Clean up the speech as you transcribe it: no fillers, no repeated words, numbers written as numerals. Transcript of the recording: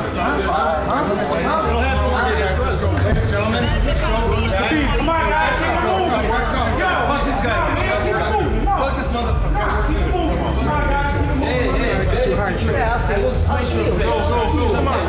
Huh? Huh? Let's go. Gentlemen, let's go. Come on, guys. Keep it moving. Fuck this guy. Fuck this motherfucker. Keep moving. Come on, guys. Keep it moving. Hey, hey, bitch. I will smash your face. Go, go, go.